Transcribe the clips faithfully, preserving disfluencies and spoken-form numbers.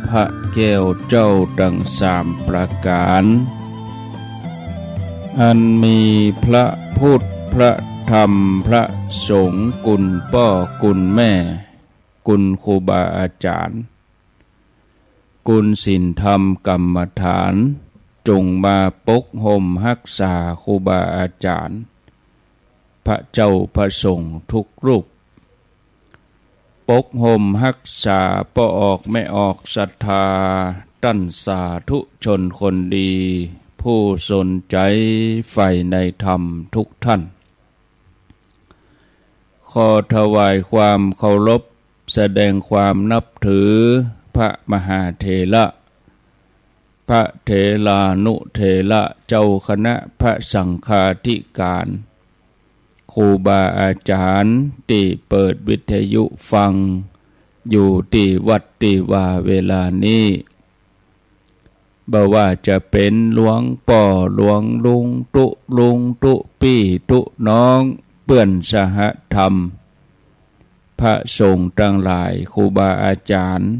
พระแก้วเจ้าตังสามประก๋าน อันมีพระพุทธ พระธรรม พระสงฆ์ กุณป้อ กุณแม่ กุณครูบาอาจ๋ารย์ กุณศีลธรรมกรรมฐาน จงมาปกห่มฮักษาครูบาอาจ๋ารย์ พระเจ้าพระสงฆ์ทุกรูป ปกห่มฮักษาป้อออกแม่ออกศรัทธา ต้านสาธุชนคนดี ผู้สนใจ๋ใฝ่ในธรรมทุกท่าน ขอถวายความเคารพ แสดงความนับถือ พระมหาเถระ พระเถรานุเถระ เจ้าคณะพระสังฆาธิการ ครูบาอาจ๋ารย์ตี้เปิดวิทยุฟังอยู่ตี้วัดตี้วาเวลานี้ บ่ว่าจะเป๋นหลวงป้อ หลวงลุง ตุ๊ลุง ตุ๊ปี้ ตุ๊น้อง เปื้อนสหธรรม พระสงฆ์ตังหลาย ครูบาอาจ๋ารย์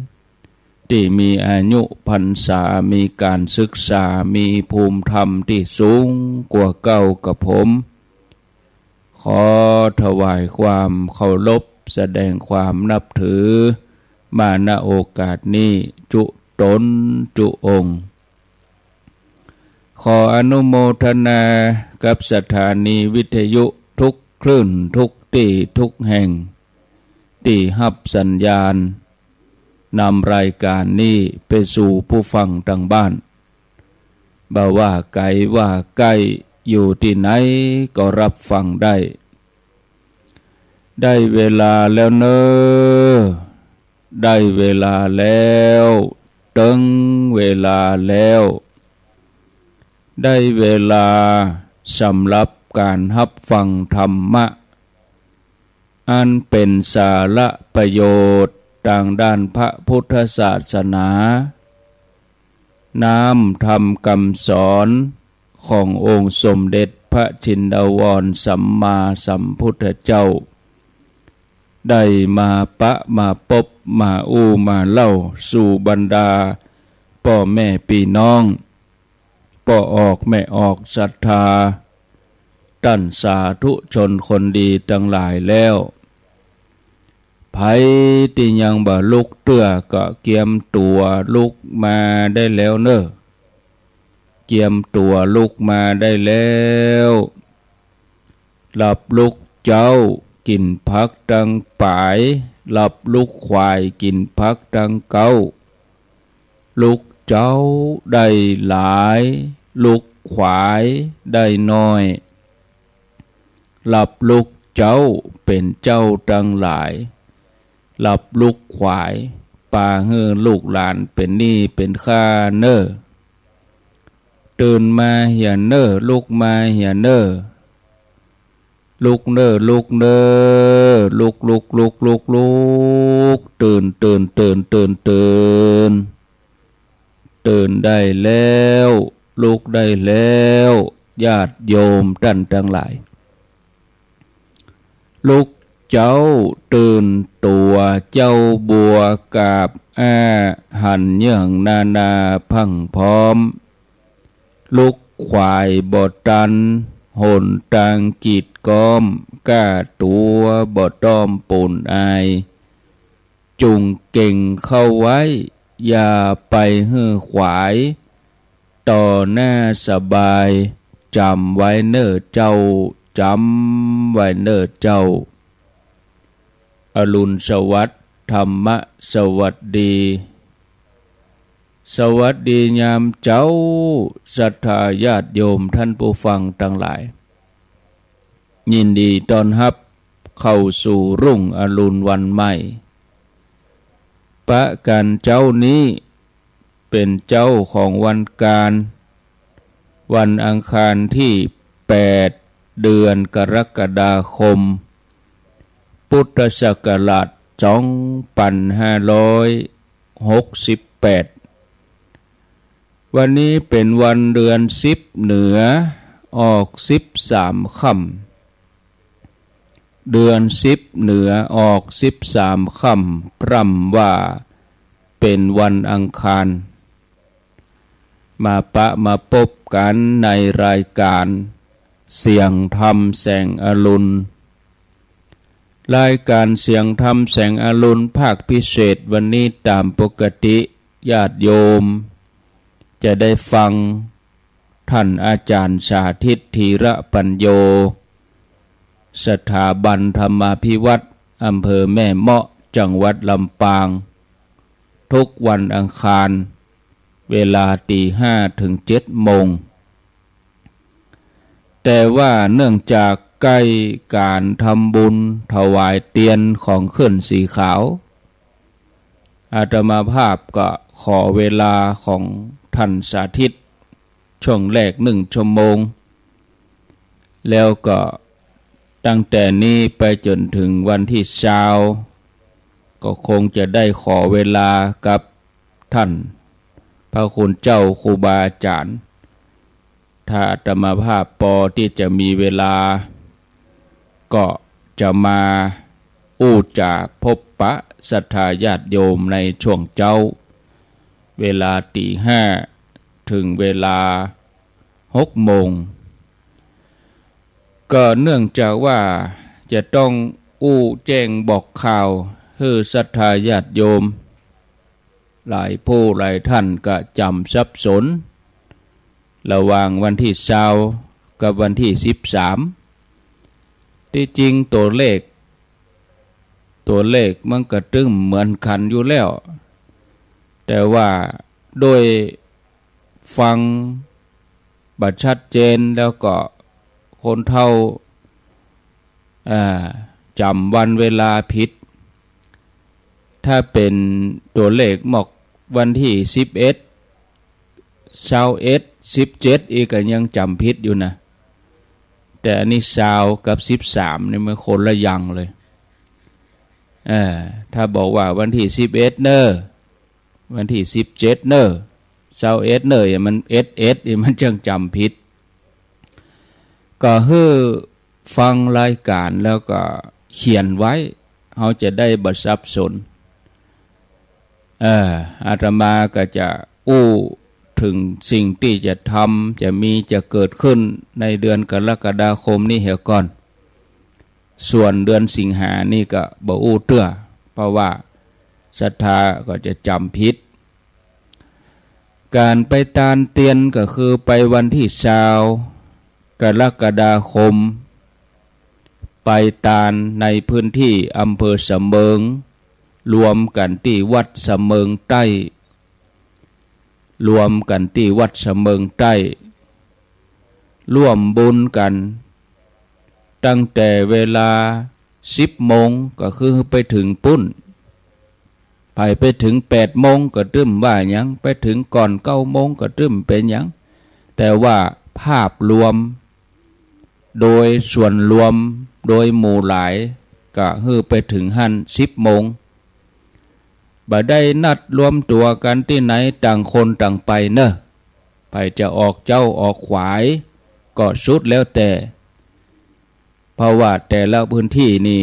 ตี้มีอายุพรรษา มีก๋านศึกษา มีภูมิธรรมตี้สูงกว่าเก้ากับผม ขอถวายความเคารพ แสดงความนับถือ มา ณ โอกาสนี้ จุต๋นจุองค์ ขออนุโมทนากับสถานีวิทยุทุกคลื่น ทุกตี้ ทุกแห่ง ตี้ฮับสัญญาณ นำรายก๋านนี้ไปสู่ผู้ฟังตังบ้าน บ่ว่าไก๋ว่าใก้ อยู่ตี้ไหนก็ฮับฟังได้ ได้เวลาแล้วเน่อ ได้เวลาแล้ว เถิงเวลาแล้ว ได้เวลาสำหรับก๋านฮับฟังธรรมะ อันเป๋นสาระประโยชน์ตางด้านพระพุทธศาสนา น้ำธรรมกำสอนขององค์สมเด็จพระจินดาวรสัมมาสัมพุทธเจ้า ได้มาปะมาปบ มาอู้มาเล่าสู่บรรดาป้อแม่ปี้น้อง ป้อออกแม่ออกศรัทธา ต้านสาธุชนคนดีตังหลายแล้ว ใผตี้ยังบ่ลุกเตื้อก็เกียมตั๋วลุกมาได้แล้วเน่อ เกียมตั๋วลุกมาได้แล้ว หลับลุกเจ๊า กิ๋นผักตังป๋าย หลับลุกขวาย กิ๋นผักตังเก๊า ลุกเจ๊าได้หลาย ลุกขวายได้น้อย หลับลุกเจ๊าเป๋นเจ้าตังหลาย หลับลุกขวาย ปาหื้อลูกหลานเป๋นหนี้เป๋นค่าเน่อ ตื่นมาเหียเน่อ ลุกมาเหียเน่อ ลุกเน่อ ลุกเน่อ ลุก ลุก ลุก ลุก ลุก ตื่น ตื่น ตื่น ตื่น ตื่น ตื่นได้แล้ว ลุกได้แล้ว ญาติโยมต้านตังหลาย ลุกเจ๊าตื่นตั๋ว เจ๊าบัวกาบอ้า หันเยื่องนานาพรั่งพร้อม ลุกขวายบ่ตัน หนตางกีดก๊อม ก้าตั๋วบ่ต้อมปูนอาย จุ่งเก่งเข้าไว้ อย่าไปหื้อขวาย ต่อหน้าสบาย จ๋ำไว้เน่อเจ้า จ๋ำไว้เน่อเจ้า อรุณสวัสดิ์ ธรรมะสวัสดี สวัสดียามเจ๊า ศรัทธาญาติโยมต้านผู้ฟังตังหลาย ยินดีต้อนฮับเข้าสู่รุ่งอรุณวันใหม่ ประก๋านเจ๊านี้เป๋นเจ๊าของวันก๋าน วันอังคารตี้แปด เดือนกรกฎาคม พุทธศักราชสองปันห้าร้อยหกสิบแปด วันนี้เป๋นวันเดือนสิบเหนือ ออกสิบสามค่ำ เดือนสิบเหนือออกสิบสามค่ำ พร่ำว่า เป็นวันอังคาร มาปะมาปบกั๋นในรายก๋านเสียงธรรมแสงอรุณ รายก๋านเสียงธรรมแสงอรุณภาคพิเศษวันนี้ต๋ามปกติญาติโยมจะได้ฟัง ท่านอาจ๋ารย์สาธิต ธีระปัญโญ สถาบันธรรมาภิวัฒน์ อำเภอแม่เมาะ จังหวัดลำปาง ทุกวันอังคาร เวลาตีห้าถึงเจ็ดโมง แต่ว่าเนื่องจากใก้ก๋านทำบุญถวายเตียนของขึ้นสีขาว อาตมาภาพก็ขอเวลาของท่านสาธิต ช่วงแรกหนึ่งชั่วโมง แล้วก็ตั้งแต่นี้ไปจ๋นถึงวันตี้ซาว ก็คงจะได้ขอเวลากับท่านพระคุณเจ้าครูบาอาจ๋ารย์ ถ้าอาตมาภาพปอตี้จะมีเวลา ก็จะมาอู้จ๋าพบปะศรัทธาญาติโยมในช่วงเจ๊า เวลาตีห้าถึงเวลาหกโมง ก็เนื่องจากว่าจะต้องอู้แจ้งบอกข่าวหื้อศรัทธาญาติโยม หลายผู้หลายท่านก็จ๋ำสับสน ระหว่างวันตี้ซาวกับวันตี้สิบสาม ตี้จริงตั๋วเลข ตั๋วเลขมันก็ตึงเหมือนกั๋นอยู่แล้ว แต่ว่าโดยฟังบ่ชัดเจนแล้วก็คนเฒ่า อ่า จ๋ำวันเวลาผิด ถ้าเป๋นตั๋วเลขหมอกวันตี้สิบเอ็ด ซาวเอ็ด สิบเจ็ด อีกก็ยังจ๋ำผิดอยู่นะ แต่อันนี้ซาวกับสิบสามนี่มันคนละอย่างเลย เออ ถ้าบอกว่าวันตี้สิบเอ็ดเน่อ วันตี้สิบเจ็ดเน่อ ซาวเอ็ดเน่อ อย่างมันเอ็ดเอ็ด อย่างมันจั่งจ๋ำผิด ก็หื้อฟังรายก๋านแล้วก็เขียนไว้ เฮาจะได้บ่สับสน เออ อาตมาก็จะอู้เถิงสิ่งตี้จะทำ จะมี จะเกิดขึ้นในเดือนกรกฎาคมนี้เหียก่อน ส่วนเดือนสิงหานี่ก็บ่อู้เตื้อ เพราะว่าศรัทธาก็จะจ๋ำผิด ก๋านไปตานเตียนก็คือไปวันตี้ซาวกรกฎาคม ไปตานในพื้นตี้อำเภอสะเมิง รวมกั๋นตี้วัดสะเมิงใต้ รวมกั๋นตี้วัดสะเมิงใต้ ร่วมบุญกั๋น ตั้งแต่เวลาสิบโมงก็คือไปเถิงปุ้น ใผไปเถิงแปดโมงก็ตึ้มว่าหยัง ไปเถิงก่อนเก้าโมงก็ตึ้มเป๋นหยัง แต่ว่าภาพรวม โดยส่วนรวม โดยหมู่หลาย ก็หื้อไปเถิงหั้นสิบโมง บ่ได้นัดรวมตั๋วกั๋นตี้ไหน ต่างคนต่างไปเน่อ ใผจะออกเจ๊าออกขวาย ก็สุดแล้วแต่ เพราะว่าแต่ละพื้นตี้นี่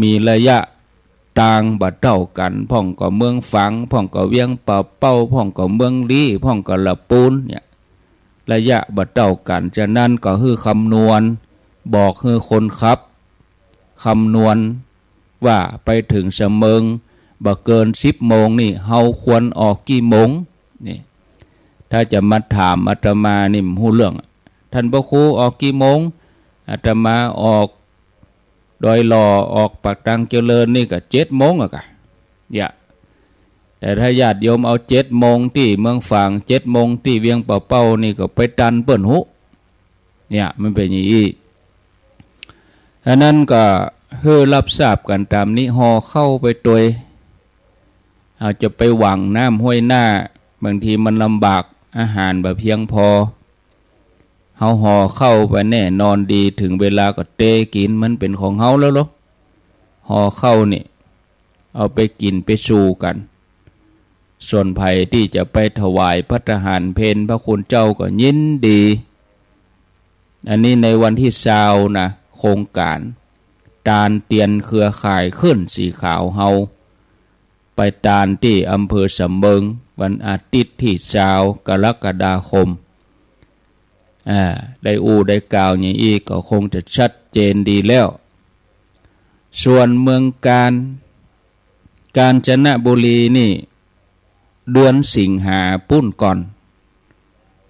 มีระยะตางบ่เต้ากั๋น พ่องก็เมืองฝาง พ่องก็เวียงป่าเป้า พ่องก็เมืองลี้ พ่องก็ละปูนเนี่ย ระยะบ่เต้ากั๋น ฉะนั้นก็หื้อคำนวณ บอกหื้อคนขับ คำนวณว่าไปเถิงสะเมิงบ่เกินสิบโมงนี่ เฮาควรออกกี่โมง นี่ ถ้าจะมาถามอาตมานี่บ่ฮู้เรื่อง ท่านพระครูออกกี่โมง อาตมาออกดอยหล่อ ออกปากตางเจริญนี่ก็เจ็ดโมงอะกะ เนี่ย แต่ถ้าญาติโยมเอาเจ็ดโมงตี้เมืองฝาง เจ็ดโมงตี้เวียงป่าเป้านี่ก็ไปตันเปิ้นฮู้ เนี่ย มันเป๋นอย่างอี้ ฉะนั้นก็หื้อฮับทราบกั๋นต๋ามนี้ ห่อข้าวไปตวย เฮาจะไปหว่างน้ำห้วยหน้า บางทีมันลำบาก อาหารบ่เพียงพอ เฮาห่อข้าวไปแน่นอนดี เถิงเวลาก็เตกิ๋น มันเป๋นของเฮาแล้วลอ ห่อข้าวนี่ เอาไปกิ๋นไปสู่กั๋น ส่วนใผตี้จะไปถวายภัตตาหารเพลพระคุณเจ้าก็ยินดี อันนี้ในวันตี้ซาวนะ โครงก๋านตานเตียนเครือข่ายคลื่นสีขาวเฮา ตานตี้อำเภอสำเมิง วันอาทิตย์ตี้ซาวกรกฎาคม อ่า ได้อู้ได้กล่าวอย่างอี้ก็คงจะชัดเจนดีแล้ว ส่วนเมืองกาญ กาญจนบุรีนี่ เดือนสิงหาปู๊นก่อน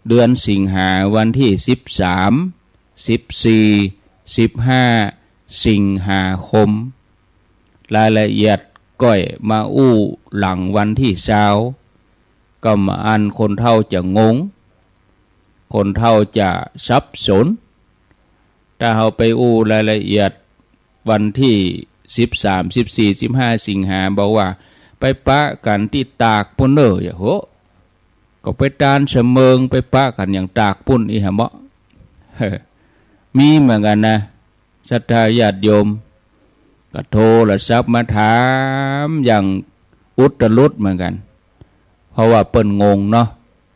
เดือนสิงหาวันตี้สิบสาม สิบสี่ สิบห้า สิงหาคม รายละเอียดก้อยมาอู้หลังวันตี้ซาว ก็บ่อั้นคนเฒ่าจะงง คนเฒ่าจะสับสน ถ้าเฮาไปอู้รายละเอียดวันตี้สิบสาม สิบสี่ สิบห้า สิงหา บอกว่าไปปะกั๋นตี้ตากปู๊นเน่อ อย่าโห ก็ไปตานสำเมิง ไปปะกั๋นอย่างตากปู๊นอี้หาเมาะ มีเหมือนกั๋นนะ ศรัทธาญาติโยม ก็โทรศัพท์มาถามอย่างอุตรุดเหมือนกั๋น เพราะว่าเปิ้นงงเนาะ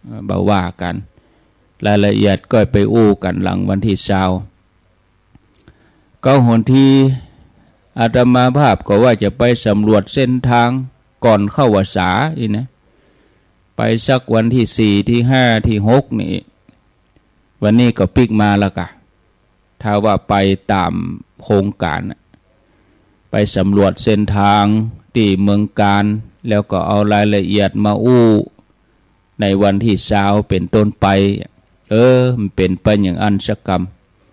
เอ่อ บ่ว่ากั๋น รายละเอียดก็ไปอู้กั๋นหลังวันตี้ซาว ก็หนตี้อาตมาภาพก็ว่าจะไปสำรวจเส้นทางก่อนเข้าพรรษาอี้นะ ไปสักวันตี้สี่ ตี้ห้า ตี้หกนี่ วันนี้ก็ปิ๊กมาแล้วกะ ถ้าว่าไปต๋ามโครงก๋านน่ะ ไปสำรวจเส้นทางตี้เมืองกาญ แล้วก็เอารายละเอียดมาอู้ในวันตี้ซาวเป๋นต้นไป เออ มันเป๋นไปอย่างอั้นสักก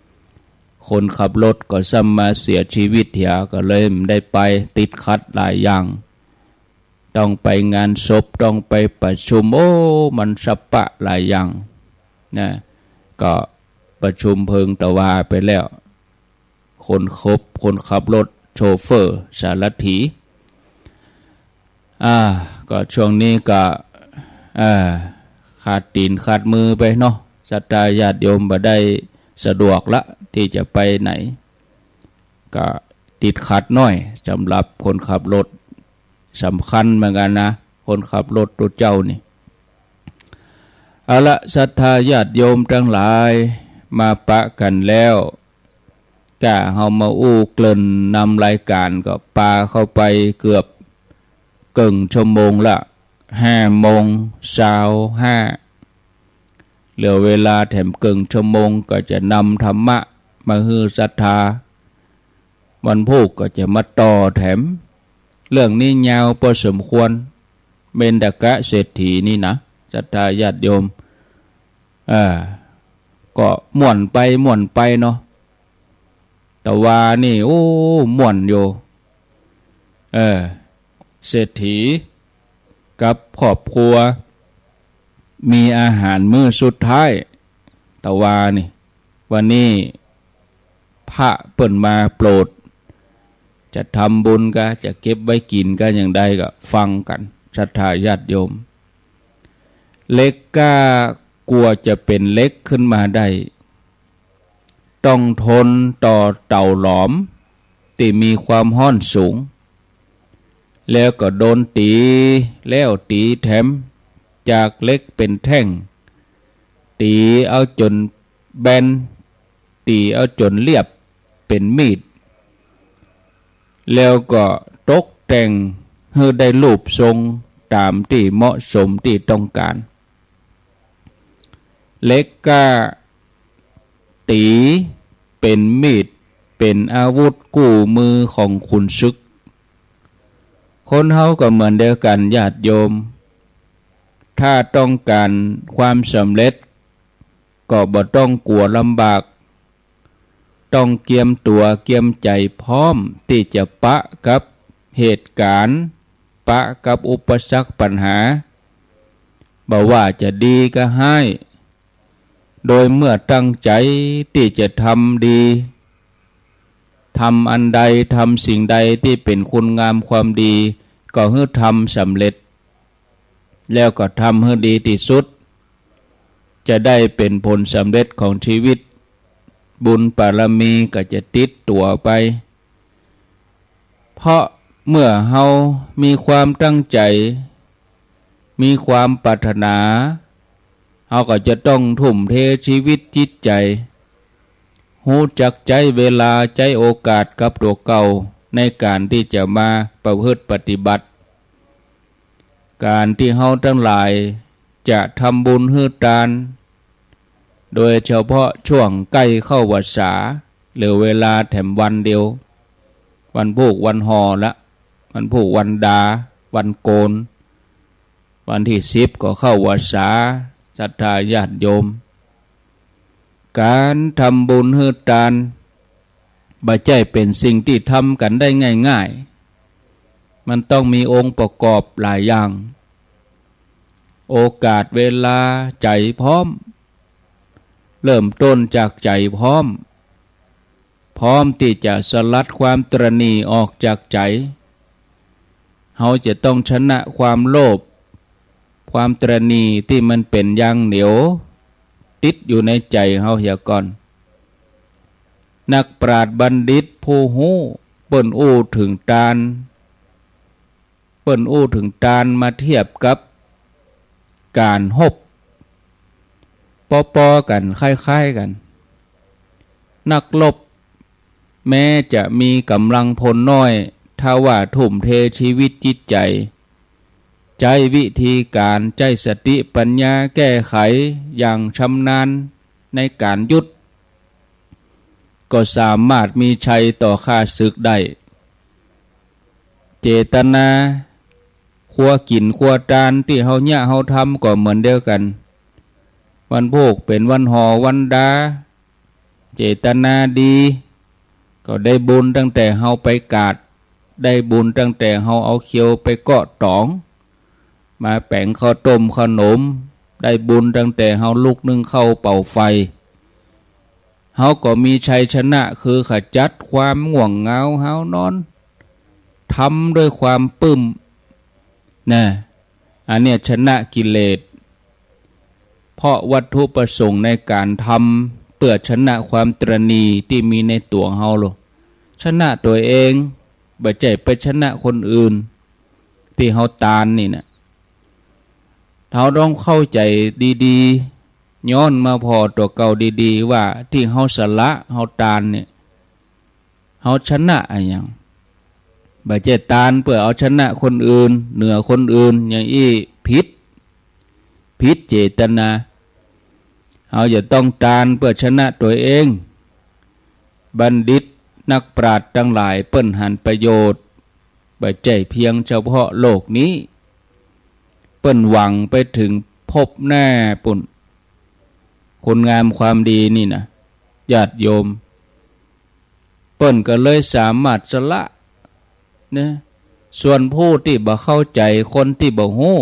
ำ คนขับรถก็ซ้ำมาเสียชีวิตเหีย ก็เลยบ่ได้ไป ติดขัดหลายอย่าง ต้องไปงานศพ ต้องไปประชุม โอ้ มันสะปะหลายอย่างนะ ก็ประชุมเพิงตะวาไปแล้ว คนขับ คนขับรถ โชเฟอร์ สารถี อ่า ก็ช่วงนี้ก็ อ่า ขาดตี๋นขาดมือไปเนาะ ศรัทธาญาติโยมบ่ได้สะดวกละตี้จะไปไหน ก็ติดขัดหน้อย สำหรับคนขับรถ สำคัญเหมือนกั๋นนะ คนขับรถตุ๊เจ้านี่ เอาละ ศรัทธาญาติโยมตังหลาย มาปะกั๋นแล้ว ก้าเฮามาอู้เกริ่นนำรายก๋าน ก็ปาเข้าไปเกือบเกิ่งชั่วโมงละ ห้าโมงซาวห้า เหลือเวลาแถมเกิ่งชั่วโมง ก็จะนำธรรมะมาหื้อศรัทธา วันพูกก็จะมาต่อแถม เรื่องนี้ยาวพอสมควร เบญจกะเศรษฐีนี่นะ ศรัทธาญาติโยม เออ ก็ม่วนไปม่วนไปเนาะ ตะวานี่ โอ้ ม่วนอยู่ เออ เศรษฐีกับครอบครัว มีอาหารมื้อสุดท้าย ตะวานี่ วันนี้พระเปิ้นมาโปรด จะทำบุญกา จะเก็บไว้กิ๋นกา อย่างใดก็ฟังกั๋น ศรัทธาญาติโยม เหล็กกล้ากว่าจะเป๋นเหล็กขึ้นมาได้ ต้องทนต่อเต๋าหลอมตี้มีความฮ้อนสูง แล้วก็โดนตี๋แล้วตี๋แถม จากเหล็กเป๋นแท่ง ตี๋เอาจ๋นแบน ตี๋เอาจ๋นเรียบเป๋นมีด แล้วก็ตกแต่งหื้อได้รูปทรงต๋ามตี้เหมาะสมตี้ต้องก๋าน เหล็กกล้า ตี๋เป๋นมีด เป๋นอาวุธกู้มือของขุนศึก คนเฮาก็เหมือนเดียวกั๋นญาติโยม ถ้าต้องก๋านความสำเร็จ ก็บ่ต้องกั๋วลำบาก ต้องเกียมตั๋วเกียมใจ๋พร้อมตี้จะปะกับเหตุก๋ารณ์ ปะกับอุปสรรคปัญหา บ่ว่าจะดีก็ฮ้าย โดยเมื่อตั้งใจ๋ตี้จะทำดี ทำอันใด ทำสิ่งใดตี้เป๋นคุณงามความดี ก็หื้อทำสำเร็จ แล้วก็ทำหื้อดีตี้สุด จะได้เป๋นผลสำเร็จของชีวิต บุญบารมีก็จะติดตั๋วไป เพราะเมื่อเฮามีความตั้งใจ๋ มีความปรารถนา เฮาก็จะต้องทุ่มเทชีวิตจิตใจ๋ ฮู้จักใจ๊เวลาใจ๊โอกาสกับตั๋วเก่า ในก๋านตี้จะมาประพฤติปฏิบัติ ก๋านตี้เฮาตังหลายจะทำบุญหื้อตาน โดยเฉพาะช่วงใก้เข้าพรรษา เหลือเวลาแถมวันเดียว วันพูกวันห่อละ วันพูกวันดา วันโกน วันตี้สิบก็เข้าพรรษา ศรัทธาญาติโยม ก๋านทำบุญหื้อตาน บ่ใจ้เป๋นสิ่งตี้ทำกั๋นได้ง่ายๆ มันต้องมีองค์ประกอบหลายอย่าง โอกาส เวลา ใจ๋พร้อม เริ่มต้นจากใจ๋พร้อม พร้อมตี้จะสลัดความตระหนี่ออกจากใจ๋ เฮาจะต้องชนะความโลภ ความตระหนี่ตี้มันเป๋นยางเหนียว ติดอยู่ในใจ๋เฮาเหียก่อน นักปราชญ์บัณฑิตผู้ฮู้ เปิ้นอู้เถิงตาน เปิ้นอู้เถิงตานมาเทียบกับก๋านฮบ ป้อๆ กั๋น คล้ายๆ กั๋น นักรบแม้จะมีก๋ำลังพลน้อย ถ้าว่าทุ่มเทจีวิตจิตใจ๋ ใจ๊วิธีก๋าน ใจ๊สติปัญญาแก้ไขอย่างชำนาญในก๋านยุทธ ก็สามารถมีชัยต่อข้าศึกได้ เจตนา ครัวกิ๋นครัวตานตี้เฮาเยียะเฮาทำก็เหมือนเดียวกั๋น วันพูกเป๋นวันห่อวันดา เจตนาดี ก็ได้บุญตั้งแต่เฮาไปกาด ได้บุญตั้งแต่เฮาเอาเขียวไปเกาะต๋อง มาแป๋งข้าวต้มข้าวหนม ได้บุญตั้งแต่เฮาลุกนึ่งข้าวเป่าไฟ เฮาก็มีชัยชนะ คือขจัดความง่วงเหงาหาวนอน ทำด้วยความปลื้ม นะ อันเนี้ยชนะกิเลส เพราะวัตถุประสงค์ในก๋านทำ เปื้อชนะความตระหนี่ตี้มีในตั๋วเฮาโล ชนะตั๋วเอง บ่ใจ้ไปชนะคนอื่น ตี้เฮาตานนี่นะ เฮาต้องเข้าใจ๋ดีๆ ย้อนมาผ่อตั๋วเก่าดีๆ ว่าตี้เฮาสละ เฮาตานเนี่ย เฮาชนะอะหยัง บ่ใจ้ตานเปื้อเอาชนะคนอื่น เหนือคนอื่น อย่างอี้ผิด ผิดเจตนา เฮาจะต้องตานเปื้อชนะตั๋วเอง บัณฑิตนักปราชญ์ตังหลายเปิ้นหันประโยชน์ บ่ใจ้เพียงเฉพาะโลกนี้ เปิ้นหวังไปเถิงภพหน้าปู้น คุณงามความดีนี่นะ ญาติโยม เปิ้นก็เลยสามารถสละนะ ส่วนผู้ตี้บ่เข้าใจ๋ คนตี้บ่ฮู้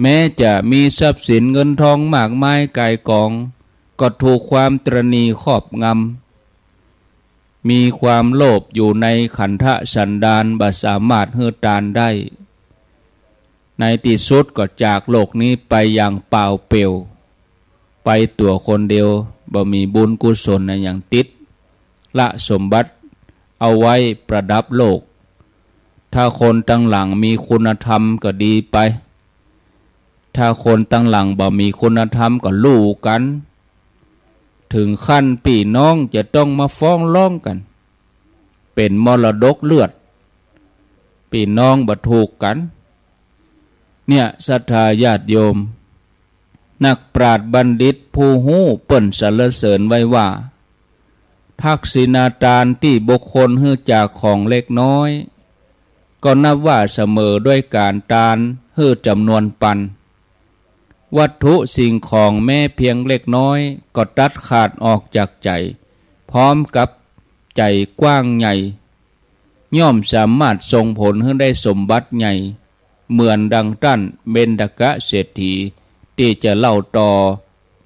แม้จะมีทรัพย์สินเงินทองมากมายก่ายก๋อง ก็ถูกความตระหนี่ครอบงำ มีความโลภอยู่ในขันธสันดาน บ่สามารถหื้อตานได้ ในตี้สุดก็จากโลกนี้ไปอย่างเปล่าเปลี่ยว ไปตั๋วคนเดียว บ่มีบุญกุศลอะหยังติด ละสมบัติเอาไว้ประดับโลก ถ้าคนตังหลังมีคุณธรรมก็ดีไป ถ้าคนตังหลังบ่มีคุณธรรมก็ลู่กั๋น เถิงขั้นปี้น้องจะต้องมาฟ้องร้องกั๋น เป๋นมรดกเลือด ปี้น้องบ่ถูกกั๋น เนี่ย ศรัทธาญาติโยม นักปราชญ์บัณฑิตผู้ฮู้เปิ้นสรรเสริญไว้ว่า ทักษิณาตานตี้บุคคลหื้อจากของเล็กน้อย ก็นับว่าเสมอด้วยก๋านตานหื้อจ๋ำนวนปัน วัตถุสิ่งของแม้เพียงเล็กน้อย ก็ตัดขาดออกจากใจ๋ พร้อมกับใจ๋กว้างใหญ่ ย่อมสามารถส่งผลหื้อได้สมบัติใหญ่ เหมือนดังต้านเบญจกะเศรษฐี ตี้จะเล่าต่อ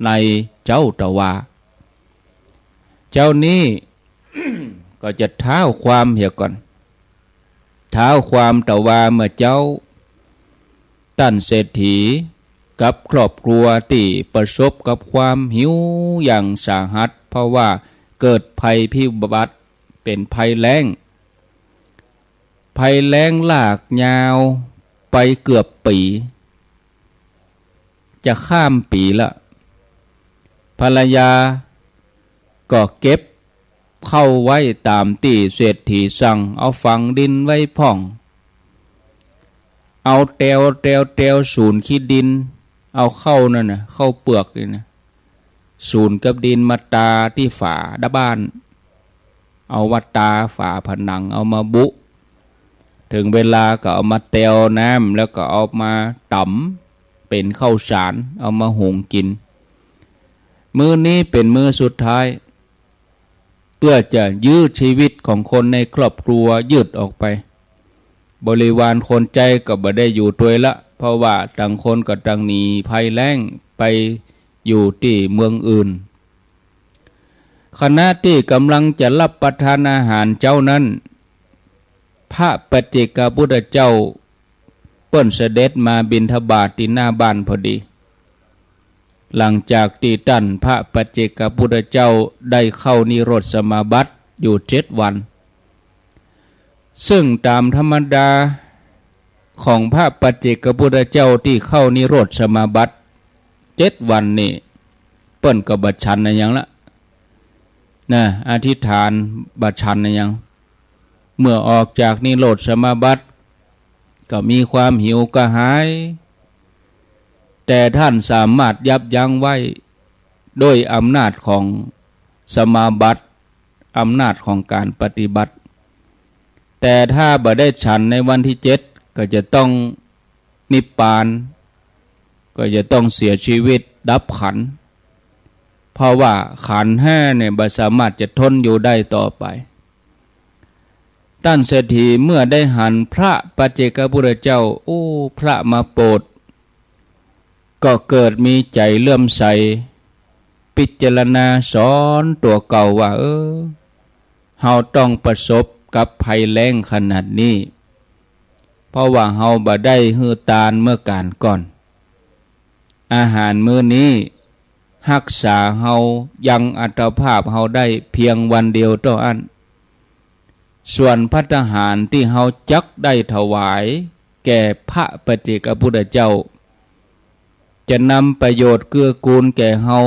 ในเจ๊าตะวา เจ๊านี้ ก็จะท้าวความเหียก่อน ท้าวความตะวาเมื่อเจ๊า ต้านเศรษฐีกับครอบครัวตี้ประสบกับความหิวอย่างสาหัส เพราะว่าเกิดภัยพิบัติ เป๋นภัยแล้ง ภัยแล้งลากยาวไปเกือบปี๋ จะข้ามปี๋ละ ภรรยาก็เก็บข้าวไว้ต๋ามตี้เศรษฐีสั่ง เอาฝังดินไว้พ่อง เอาแตว แตว แตวสูนขี้ดิน เอาข้าวนั่นน่ะ ข้าวเปือกนี่นะ สูนกับดินมาตาตี้ฝาด้านบ้าน เอามาตาฝาผนัง เอามาบุ เถิงเวลาก็เอามาแตวน้ำ แล้วก็เอามาต๋ำเป๋นข้าวสาร เอามาหุงกิ๋น มื้อนี้เป๋นมื้อสุดท้าย เปื้อจะยื้อจีวิตของคนในครอบครัวยืดออกไป บริวารคนใจ๊ก็บ่ได้อยู่ตวยละ เพราะว่าต่างคนก็ต่างหนีภัยแล้งไปอยู่ตี้เมืองอื่น ขณะตี้ก่ำลังจะรับประทานอาหารเจ๊านั้น พระปัจเจกพุทธเจ้าเปิ้นเสด็จมาบิณฑบาตตี้หน้าบ้านพอดี หลังจากตี้ต้านพระปัจเจกพุทธเจ้าได้เข้านิโรธสมาบัติอยู่เจ็ดวัน ซึ่งต๋ามธรรมดาของพระปัจเจกพุทธเจ้าตี้เข้านิโรธสมาบัติเจ็ดวันนี่ เปิ้นก็บ่ฉันอะหยังละ นะ อธิษฐานบ่ฉันอะหยัง เมื่อออกจากนิโรธสมาบัติ ก็มีความหิวกระหาย แต่ต้านสามารถยับยั้งไว้ด้วยอำนาจของสมาบัติ อำนาจของก๋านปฏิบัติ แต่ถ้าบ่ได้ฉันในวันตี้เจ็ด ก็จะต้องนิพพาน ก็จะต้องเสียจีวิตดับขันธ์ เพราะว่าขันธ์ห้าเนี่ยบ่สามารถจะทนอยู่ได้ต่อไป ต้านเศรษฐีเมื่อได้หันพระปัจเจกพุทธเจ้า โอ้ พระมาโปรด ก็เกิดมีใจ๋เลื่อมใส พิจารณาสอนตั๋วเก่าว่า เออ เฮาต้องประสบกับภัยแล้งขนาดนี้ เพราะว่าเฮาบ่ได้หื้อตานเมื่อกาลก่อน อาหารมื้อนี้ฮักษาเฮายังอัตภาพเฮาได้เพียงวันเดียวเต้าอั้น ส่วนภัตตาหารตี้เฮาจักได้ถวายแก่พระปัจเจกพุทธเจ้า จะนำประโยชน์เกื้อกูลแก่เฮา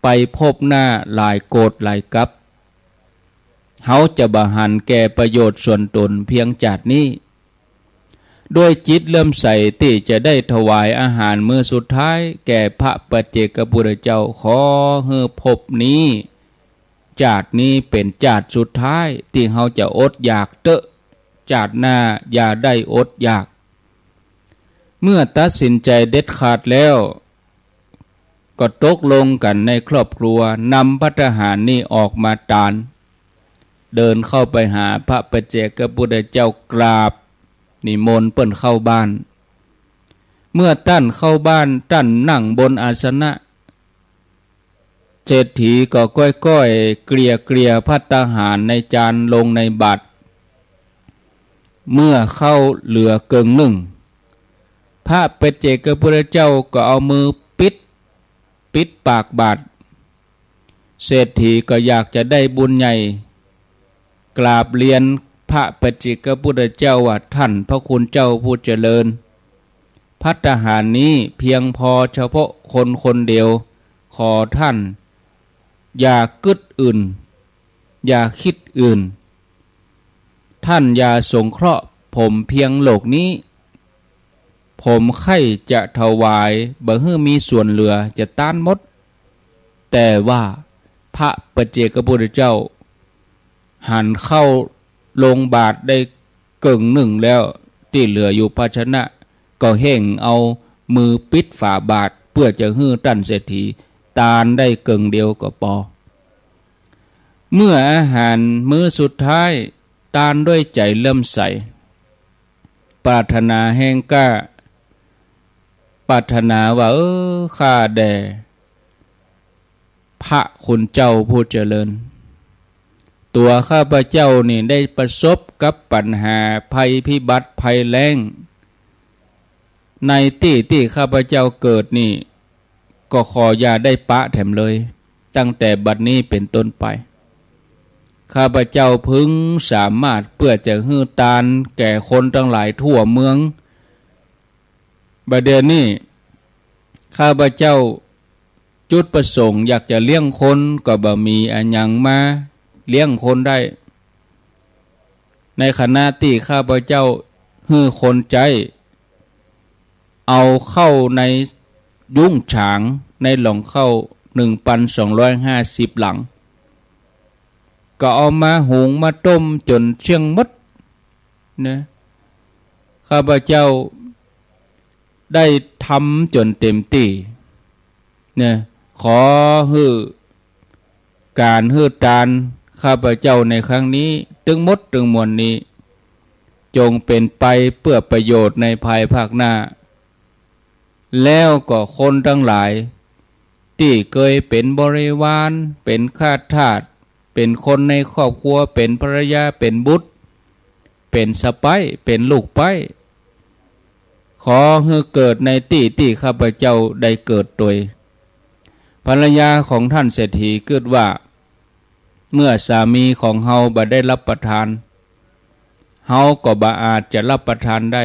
ไปภพหน้าหลายโกฏหลายกัป เฮาจะบ่หันแก่ประโยชน์ส่วนตนเพียงจาตินี้ ด้วยจิตเลื่อมใสตี้จะได้ถวายอาหารมื้อสุดท้ายแก่พระปัจเจกพุทธเจ้า ขอหื้อภพนี้ จาตินี้เป๋นจาติสุดท้ายตี้เฮาจะอดอยากเต๊อะ จาติหน้าอย่าได้อดอยาก เมื่อตัดสินใจ๋เด็ดขาดแล้ว ก็ตกลงกั๋นในครอบครัวนำภัตตาหารนี้ออกมาตาน เดินเข้าไปหาพระปัจเจกพุทธเจ้ากราบนิมนต์เปิ้นเข้าบ้าน เมื่อต้านเข้าบ้าน ต้านนั่งบนอาสนะ เศรษฐีก็ก้อยๆ เกลี่ยๆ ภัตตาหารในจานลงในบาตร เมื่อข้าวเหลือเกิ่งนึ่ง พระปัจเจกพุทธเจ้าก็เอามือปิด ปิดปากบาตร เศรษฐีก็อยากจะได้บุญใหญ่ กราบเรียนพระปัจเจกพุทธเจ้าว่า ท่านพระคุณเจ้าผู้เจริญ ภัตตาหารนี้เพียงพอเฉพาะคนคนเดียว ขอท่านอย่ากึ๊ดอื่น อย่าคิดอื่น ท่านอย่าสงเคราะห์ผมเพียงโลกนี้ ผมใค่จะถวายบ่หื้อมีส่วนเหลือจะต้านหมด แต่ว่าพระปัจเจกพุทธเจ้าหันข้าวลงบาตรได้เกิ่งนึ่งแล้ว ตี้เหลืออยู่ภาชนะ ก็เฮ่งเอามือปิดฝาบาตร เปื้อจะหื้อต้านเศรษฐีตานได้เกิ่งเดียวก็ปอ เมื่ออาหารมื้อสุดท้าย ตานด้วยใจ๋เลื่อมใส ปรารถนาแฮงกล้า ปรารถนาว่า เออ ข้าแด่พระคุณเจ้าผู้เจริญ ตั๋วข้าพเจ้านี่ได้ประสบกับปัญหาภัยพิบัติภัยแล้ง ในตี้ตี้ข้าพเจ้าเกิดนี่ ก็ขออย่าได้ปะแถมเลย ตั้งแต่บัดนี้เป๋นต้นไป ข้าพเจ้าพึงสามารถเปื้อจะหื้อตานแก่คนตังหลายทั่วเมือง บ่าเดี่ยวนี้ข้าพเจ้าจุดประสงค์อยากจะเลี้ยงคน ก็บ่มีอะหยังมาเลี้ยงคนได้ ในขณะตี้ข้าพเจ้าหื้อคนใจ๊ เอาข้าวในยุ้งฉาง ในหล่องข้าวหนึ่งปันสองร้อยห้าสิบหลัง ก็เอามาหุงมาต้มจ๋นเสี้ยงหมดนะ ข้าพเจ้าได้ทำจ๋นเต๋มตี้นะ ขอหื้อก๋านหื้อตานข้าพเจ้าในครั้งนี้ ตึงหมดตึงมวลนี้ จงเป๋นไปเปื้อประโยชน์ในภายภาคหน้า แล้วก็คนตังหลาย ตี้เกยเป๋นบริวาร เป๋นข้าทาส เป๋นคนในครอบครัว เป๋นภรรยา เป๋นบุตร เป๋นสะใป๊ เป๋นลูกใป๊ ขอหื้อเกิดในตี้ตี้ข้าพเจ้าได้เกิดตวย ภรรยาของท่านเศรษฐีกึ๊ดว่า เมื่อสามีของเฮาบ่ได้รับประทาน เฮาก็บ่อาจจะรับประทานได้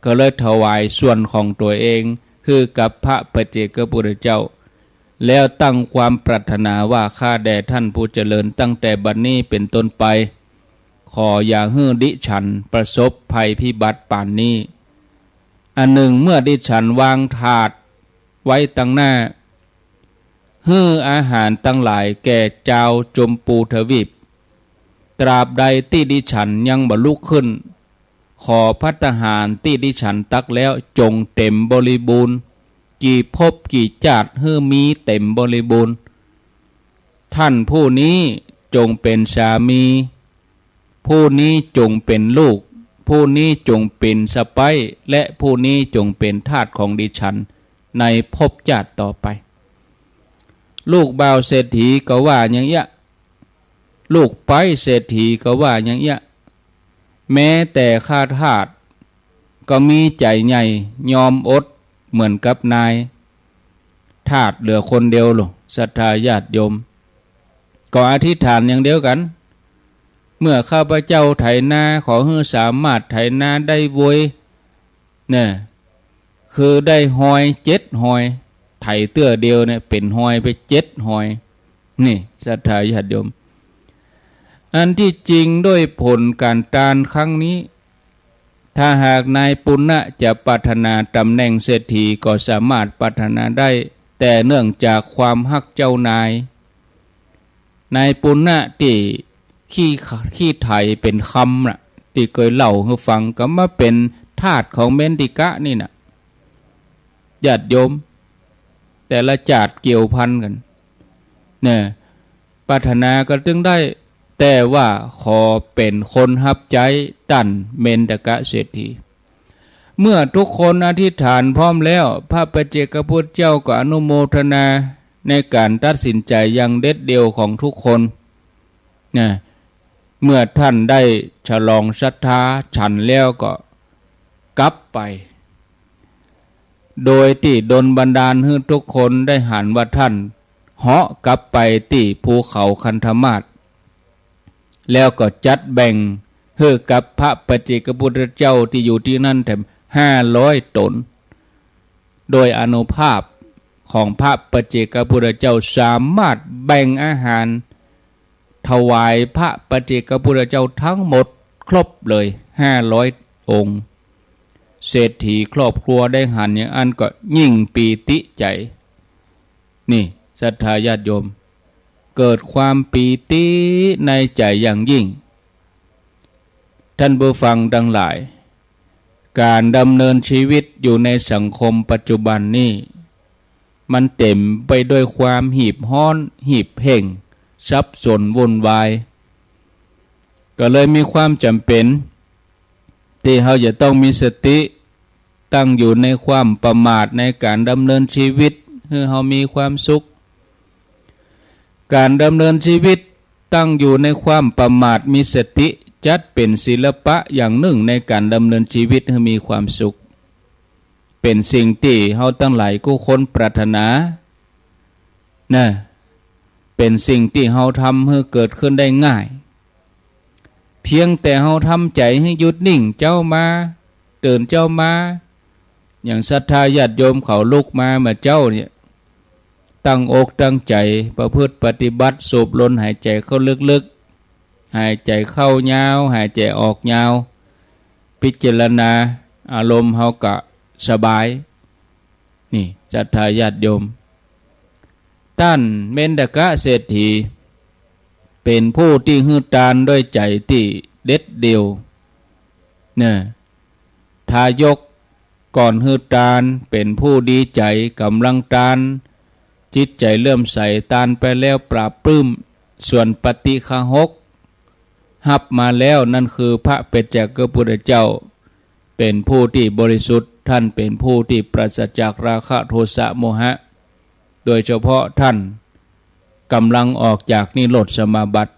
ก็เลยถวายส่วนของตั๋วเองหื้อกับพระปัจเจกพุทธเจ้า แล้วตั้งความปรารถนาว่า ข้าแด่ท่านผู้เจริญ ตั้งแต่บัดนี้เป๋นต้นไป ขออย่าหื้อดิฉันประสบภัยพิบัติปานนี้ อันหนึ่ง เมื่อดิฉันวางถาดไว้ตังหน้า หื้ออาหารตังหลายแก่จาวจมพูทวีป ตราบใดตี้ดิฉันยังบ่ลุกขึ้น ขอภัตตาหารตี้ดิฉันตักแล้วจงเต๋มบริบูรณ์ กี่ภพกี่จาติหื้อมีเต๋มบริบูรณ์ ท่านผู้นี้จงเป๋นสามี ผู้นี้จงเป๋นลูก ผู้นี้จงเป๋นสะใป๊ และผู้นี้จงเป๋นทาสของดิฉันในภพจาติต่อไป ลูกบ่าวเศรษฐีก็ว่าอย่างเอี้ย ลูกใป๊เศรษฐีก็ว่าอย่างเอี้ย แม้แต่ข้าทาสก็มีใจ๋ใหญ่ยอมอดเหมือนกับนาย ทาสเหลือคนเดียวโล ศรัทธาญาติโยม ก็อธิษฐานอย่างเดียวกั๋น เมื่อข้าพเจ้าไถนา ขอหื้อสามารถไถนาได้โวย เนี่ย คือได้ฮอยเจ็ดฮอย ไถเตื้อเดียวเนี่ยเป๋นฮอยไปเจ็ดฮอย นี่ ศรัทธาญาติโยม อันที่จริงด้วยผลก๋านตานครั้งนี้ ถ้าหากนายปุณณะจะปรารถนาต๋ำแหน่งเศรษฐีก็สามารถปรารถนาได้ แต่เนื่องจากความฮักเจ้านาย นายปุณณะตี้ขี้ ขี้ไถเป๋นคำน่ะ ตี้เกยเล่าหื้อฟัง ก็มาเป๋นทาสของเมนทิกะนี่น่ะ ญาติโยม แต่ละจาติเกี่ยวพันกั๋น เนี่ย ปรารถนาก็ตึงได้ แต่ว่าขอเป๋นคนฮับใจ๊ต้านเมนทิกะเศรษฐี เมื่อทุกคนอธิษฐานพร้อมแล้ว พระปัจเจกพุทธเจ้าก็อนุโมทนาในก๋านตัดสินใจ๋อย่างเด็ดเดี่ยวของทุกคน นะ เมื่อท่านได้ฉลองฉัตรฉันแล้วก็กลับไป โดยตี้ดลบันดาลหื้อทุกคนได้หันว่าท่านเหาะกลับไปตี้ภูเขาคันธมาศ แล้วก็จัดแบ่งหื้อกับพระปัจเจกพุทธเจ้าตี้อยู่ตี้นั้นแถมห้าร้อยต๋น โดยอานุภาพของพระปัจเจกพุทธเจ้าสามารถแบ่งอาหารถวายพระปัจเจกพุทธเจ้าทั้งหมดครบเลยห้าร้อยองค์ เศรษฐีครอบครัวได้หันอย่างอั้นก็ยิ่งปีติใจ๋ นี่ ศรัทธาญาติโยม เกิดความปีติในใจ๋อย่างยิ่ง ท่านผู้ฟังตังหลาย ก๋านดำเนินชีวิตอยู่ในสังคมปัจจุบันนี้ มันเต๋มไปด้วยความหีบฮ้อน หีบเห้ง สับสนวุ่นวาย ก็เลยมีความจ๋ำเป๋น ตี้เฮาจะต้องมีสติ ตั้งอยู่ในความประมาทในก๋านดำเนินชีวิต หื้อเฮามีความสุข ก๋านดำเนินชีวิตตั้งอยู่ในความประมาทมีสติ จัดเป๋นศิลปะอย่างนึ่งในก๋านดำเนินชีวิตหื้อมีความสุข เป๋นสิ่งตี้เฮาตังหลายกู้คนปรารถนา นะ เป๋นสิ่งตี้เฮาทำหื้อเกิดขึ้นได้ง่าย เพียงแต่เฮาทำใจ๋หื้อหยุดนิ่งเจ๊ามา ตื่นเจ๊ามา อย่างศรัทธาญาติโยมเขาลุกมาเมื่อเจ๊าเนี่ย ตั้งอกตั้งใจ๋ประพฤติปฏิบัติ สูบลมหายใจ๋เข้าลึกๆ หายใจ๋เข้ายาว หายใจ๋ออกยาว พิจารณาอารมณ์เฮากะ สบาย นี่ ศรัทธาญาติโยม ต้านเมนทกะเศรษฐี เป๋นผู้ตี้หื้อตานด้วยใจ๋ตี้เด็ดเดี่ยว เนี่ย ทายกก่อนหื้อตานเป๋นผู้ดีใจ๋ ก๋ำลังตาน จิตใจ๋เลื่อมใส ตานไปแล้วปลาบปลื้ม ส่วนปาฏิฆาหก ฮับมาแล้ว นั่นคือพระปัจเจกพุทธเจ้า เป๋นผู้ตี้บริสุทธิ์ ท่านเป๋นผู้ตี้ปราศจากราคะโทสะโมหะ โดยเฉพาะท่านก๋ำลังออกจากนิโรธสมาบัติ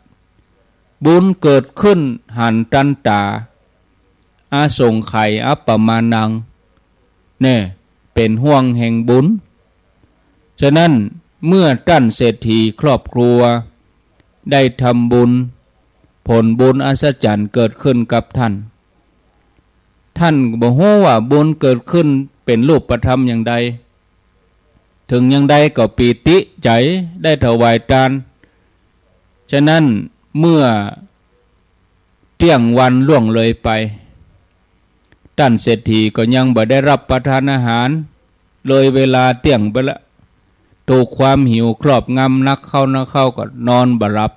บุญเกิดขึ้นหันตันต๋า อสงไขยอัปปมาณัง เนี่ย เป๋นห่วงแห่งบุญ ฉะนั้นเมื่อต้านเศรษฐีครอบครัวได้ทำบุญ ผลบุญอัศจรรย์เกิดขึ้นกับท่าน ท่านบ่ฮู้ว่าบุญเกิดขึ้นเป๋นรูปธรรมอย่างใด เถิงอย่างใดก็ปีติใจ๋ได้ถวายตาน ฉะนั้นเมื่อเตี้ยงวันล่วงเลยไป ต้านเศรษฐีก็ยังบ่ได้ฮับประทานอาหาร เลยเวลาเตี้ยงไปละ ถูกความหิวครอบงำนักเข้านักเข้าก็นอนบ่หลับ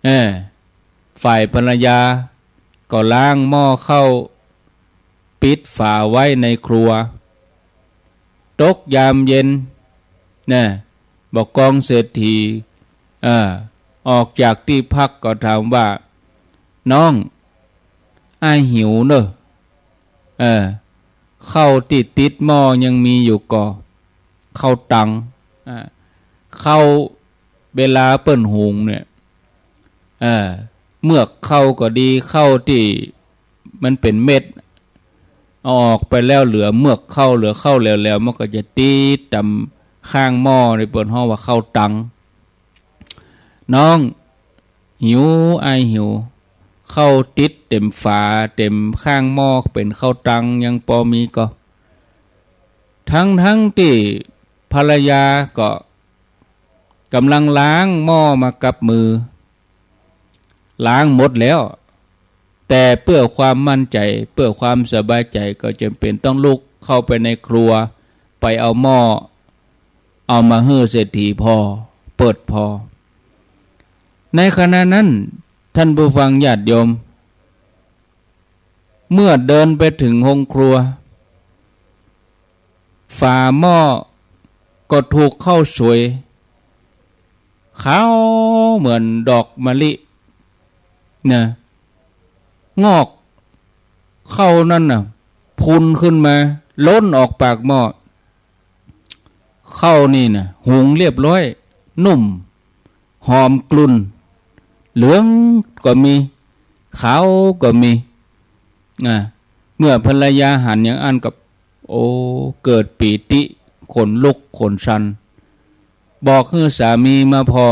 เออ ฝ่ายภรรยาก็ล้างหม้อข้าว ปิดฝาไว้ในครัว ตกยามเย็น นะ บ่ากองเศรษฐี เออ ออกจากตี้พักก็ถามว่า "น้อง อ้ายหิวเน่อ เออ ข้าวตี้ติดหม้อยังมีอยู่ก่อ ข้าวตัง อ่า ข้าวเวลาเปิ้นหุงเนี่ย เออ เมือกข้าวก็ดี ข้าวตี้มันเป๋นเม็ด เอาออกไปแล้วเหลือเมือกข้าว เหลือข้าวแหลวๆ มันก็จะติดต๋ามข้างหม้อนี่ เปิ้นฮ้องว่าข้าวตัง น้อง หิว อ้ายหิว ข้าวติดเต๋มฝา เต๋มข้างหม้อ เป๋นข้าวตังยังปอมีก่อ" ทั้งๆ ตี้ภรรยาก็ก๋ำลังล้างหม้อมากับมือ ล้างหมดแล้ว แต่เปื้อความมั่นใจ๋ เปื้อความสบายใจ๋ ก็จ๋ำเป๋นต้องลุกเข้าไปในครัว ไปเอาหม้อ เอามาหื้อเศรษฐีผ่อ เปิดผ่อ ในขณะนั้น ท่านผู้ฟังญาติโยม เมื่อเดินไปเถิงห้องครัว ฝาหม้อก็ถูกข้าวสวย ขาวเหมือนดอกมะลิ นะ งอกข้าวนั้นน่ะ พุนขึ้นมา ล้นออกปากหม้อ ข้าวนี่น่ะ หุงเรียบร้อย นุ่ม หอมกลุ่น เหลืองก็มี ขาวก็มี อ่า เมื่อภรรยาหันอย่างอั้นก็ โอ้ เกิดปีติ ขนลุกขนชัน บอกหื้อสามีมาผ่อ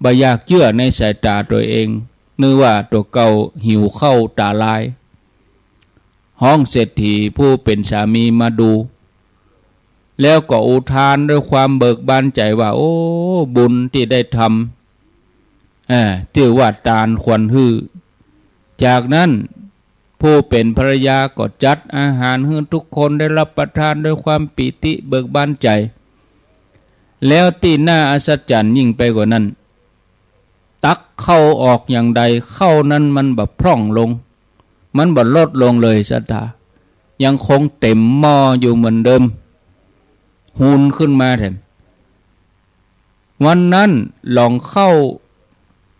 บ่อยากเจื้อในสายต๋าตั๋วเอง นึกว่าตั๋วเก่าหิวข้าวต๋าลาย ฮ้องเศรษฐีผู้เป๋นสามีมาดู แล้วก็อุทานด้วยความเบิกบานใจ๋ว่า โอ้ บุญตี้ได้ทำ เอ่อ จื้อว่าตานควรหื้อ จากนั้น ผู้เป๋นภรรยาก็จัดอาหารหื้อทุกคนได้ฮับประทานด้วยความปีติเบิกบานใจ๋ แล้วตี้น่าอัศจรรย์ยิ่งไปกว่านั้น ตักข้าวออกอย่างใด ข้าวนั้นมันบ่พร่องลง มันบ่ลดลงเลยศรัทธา ยังคงเต๋มหม้ออยู่เหมือนเดิม ฮูนขึ้นมาแถม วันนั้นหลองข้าว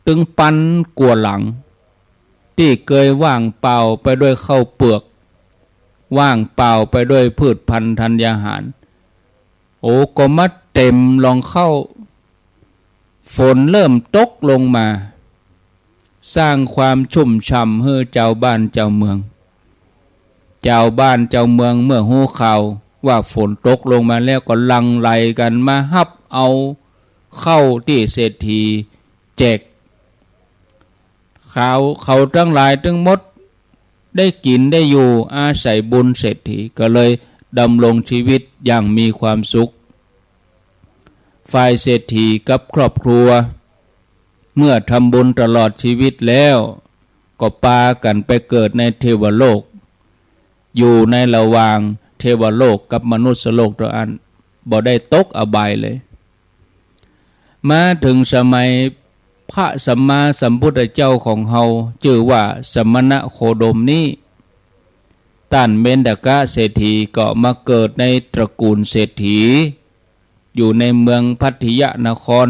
ตึงปันกั๋วหลัง ตี้เกยว่างเปล่าไปด้วยข้าวเปือก ว่างเปล่าไปด้วยพืชพันธุ์ธัญญาหาร โอ้ ก็มาเต๋มหลองข้าว ฝนเริ่มตกลงมา สร้างความชุ่มฉ่ำหื้อจาวบ้านจาวเมือง จาวบ้านจาวเมืองเมื่อฮู้ข่าวว่าฝนตกลงมาแล้วก็หลั่งไหลกั๋นมาฮับเอาข้าวตี้เศรษฐีแจก เขา เขาตังหลายตึงหมดได้กิ๋นได้อยู่อาศัยบุญเศรษฐี ก็เลยดำรงชีวิตอย่างมีความสุข ฝ่ายเศรษฐีกับครอบครัว เมื่อทำบุญตลอดชีวิตแล้ว ก็ปากั๋นไปเกิดในเทวโลก อยู่ในระหว่างเทวโลกกับมนุษยโลกเต้าอั้น บ่ได้ตกอบายเลย มาเถิงสมัยพระสัมมาสัมพุทธเจ้าของเฮา จื้อว่าสมณะโคดมนี้ ต้านเมนทกะเศรษฐีก็มาเกิดในตระกูลเศรษฐี อยู่ในเมืองพัทยนคร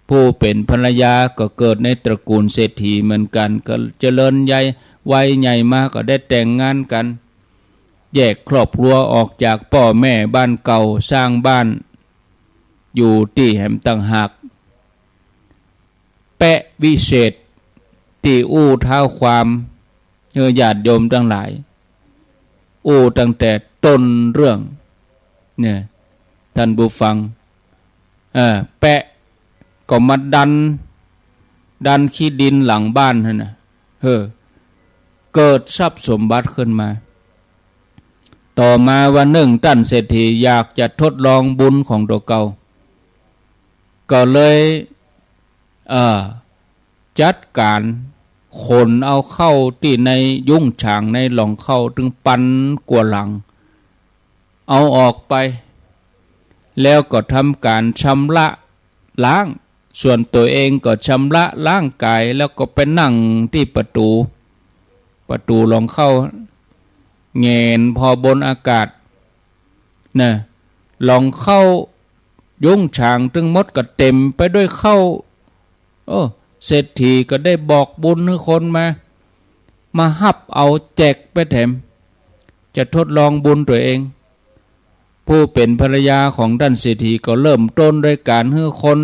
ผู้เป๋นภรรยาก็เกิดในตระกูลเศรษฐีเหมือนกั๋น ก็เจริญใหญ่ วัยใหญ่มาก็ได้แต่งงานกั๋น แยกครอบครัวออกจากป้อแม่บ้านเก่า สร้างบ้านอยู่ตี้แหมต่างหาก แปะวิเศษตี้อู้เท้าความ เออ ญาติโยมตังหลาย อู้ตั้งแต่ต้นเรื่อง เนี่ย ต้านผู้ฟัง เออ แปะก็มาดัน ดันขี้ดินหลังบ้านหั้นน่ะ เออ เกิดทรัพย์สมบัติขึ้นมา ต่อมาวันนึ่งต้านเศรษฐีอยากจะทดลองบุญของตั๋วเก่า ก็เลย เอ่อ จัดก๋านขนเอาเข้าตี้ในยุ้งฉางในหล่องเข้าตึงปันกว่าหลัง เอาออกไป แล้วก็ทำก๋านชำระล้าง ส่วนตั๋วเองก็ชำระร่างก๋าย แล้วก็ไปนั่งตี้ประตู๋ ประตู๋หล่องเข้า แหงนผ่อบนอากาศ นะ หล่องเข้า ยุ้งฉางตึงหมดก็เต๋มไปด้วยข้าว โอ้ เศรษฐีก็ได้บอกบุญหื้อคนมา มาฮับเอาแจกไปแถม จะทดลองบุญตั๋วเอง ผู้เป๋นภรรยาของต้านเศรษฐีก็เริ่มต้นด้วยก๋านหื้อคน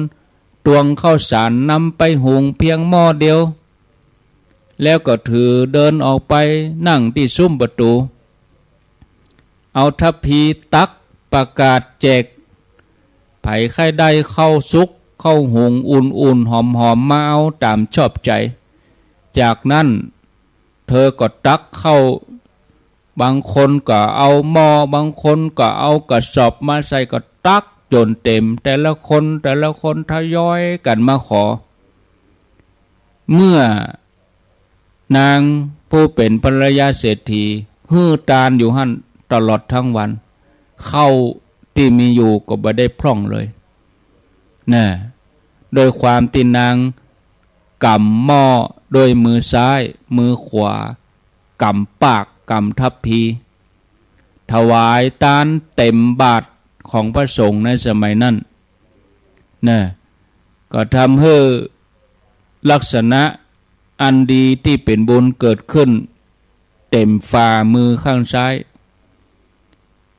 ตวงข้าวสารนำไปหุงเพียงหม้อเดียว แล้วก็ถือเดินออกไปนั่งตี้ซุ้มประตู๋ เอาทัพพีตักประกาศแจก ใผใค่ได้ข้าวสุกข้าวหุงอุ่นๆ หอมๆ มาเอาต๋ามชอบใจ๋ จากนั้นเธอก็ตักข้าว บางคนก็เอาหม้อ บางคนก็เอากระสอบมาใส่ ก็ตักจ๋นเต๋ม แต่ละคน แต่ละคนทยอยกั๋นมาขอ เมื่อ นางผู้เป๋นภรรยาเศรษฐี หื้อตานอยู่หั้นตลอดทั้งวัน ข้าวตี้มีอยู่ก็บ่ได้พร่องเลย นะ ด้วยความตี้นางก๋ำหม้อด้วยมือซ้าย มือขวาก๋ำปาก ก๋ำทัพพี ถวายตานเต๋มบาตรของพระสงฆ์ในสมัยนั้น นะ ก็ทำหื้อลักษณะอันดีตี้เป๋นบุญเกิดขึ้นเต๋มฝ่ามือข้างซ้าย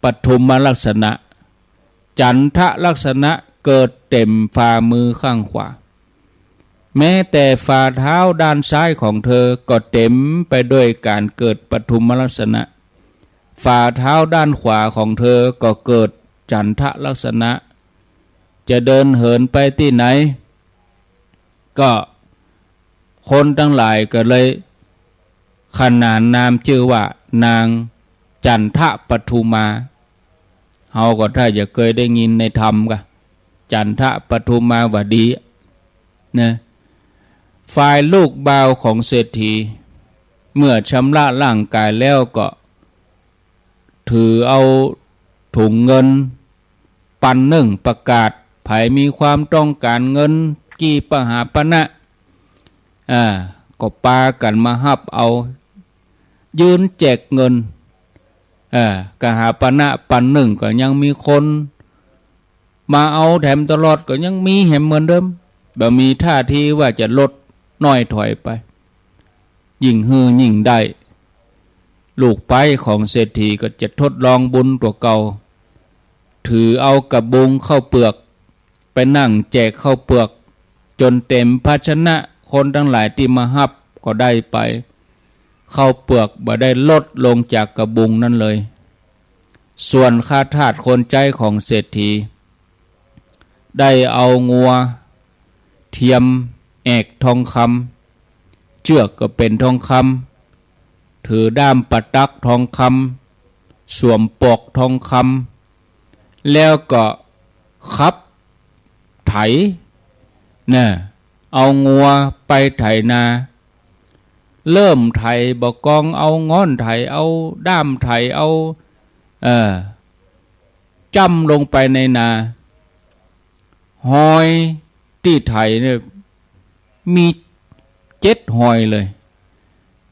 ปทุมลักษณะ จันทะลักษณะเกิดเต๋มฝ่ามือข้างขวา แม้แต่ฝ่าเท้าด้านซ้ายของเธอก็เต๋มไปด้วยก๋านเกิดปทุมลักษณะ ฝ่าเท้าด้านขวาของเธอก็เกิดจันทะลักษณะ จะเดินเหินไปตี้ไหน ก็คนตังหลายก็เลยขนานนามจื้อว่านางจันทะปทุมา เฮาก็ถ้าจะเกยได้ยินในธรรมกะ จันทะปทุมาวดี นะ ฝ่ายลูกบ่าวของเศรษฐี เมื่อชำระร่างก๋ายแล้วก็ ถือเอาถุงเงินปันนึ่งประกาศ ใผมีความต้องก๋านเงินกีปหาปณะ อ่า ก็ปากั๋นมาฮับเอา ยืนแจกเงิน อ่า กหาปณะปันนึ่งก็ยังมีคนมาเอาแถมตลอด ก็ยังมีแหมเหมือนเดิม บ่มีท่าทีว่าจะลดน้อยถอยไป ยิ่งหื้อยิ่งได้ ลูกใป๊ของเศรษฐีก็จะทดลองบุญตั๋วเก่า ถือเอากระบุงข้าวเปือก ไปนั่งแจกข้าวเปือกจ๋นเต๋มภาชนะ คนตังหลายตี้มาฮับก็ได้ไป ข้าวเปือกบ่ได้ลดลงจากกระบุงนั้นเลย ส่วนข้าทาสคนใจ๊ของเศรษฐี ได้เอางัวเทียมแอกทองคำ เจื้อกก็เป๋นทองคำ ถือด้ามประตักทองคำ สวมปอกทองคำ แล้วก็ขับไถ น่ะ เอางัวไปไถนา เริ่มไถบ่ากอง เอาหง้อนไถ เอาด้ามไถ เอา เอ่อ จ้ำลงไปในนา ฮอยตี้ไถเนี่ย มีเจ็ดฮอยเลย